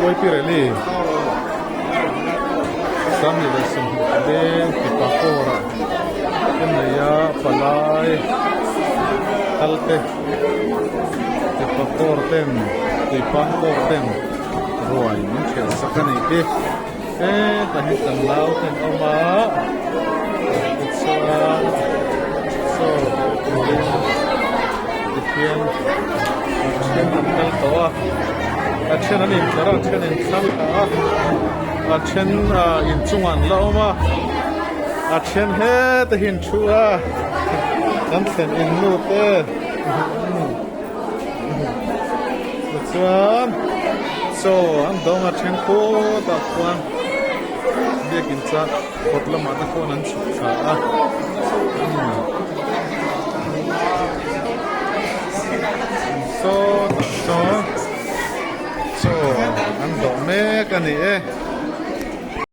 FYP rally 2020 leng tipa kawrah te nei a palai kal te tipa kawr ten tuipang kawr ten ruai min ṭhiah sak a ni hi hetah hian kan nau te an awm a tichuan saw turin tikhian a then an kal tawh a a then an intlar a a then an thlang ta a a then ah inchungah an la awm a a then heta hi an thu a kan thlen in nu te tichuan chaw an dawng a then khawtah khuan biakin chah kawt lamah te khuan an chhuk thla a sawtah sawn chaw an dawh mek a ni e.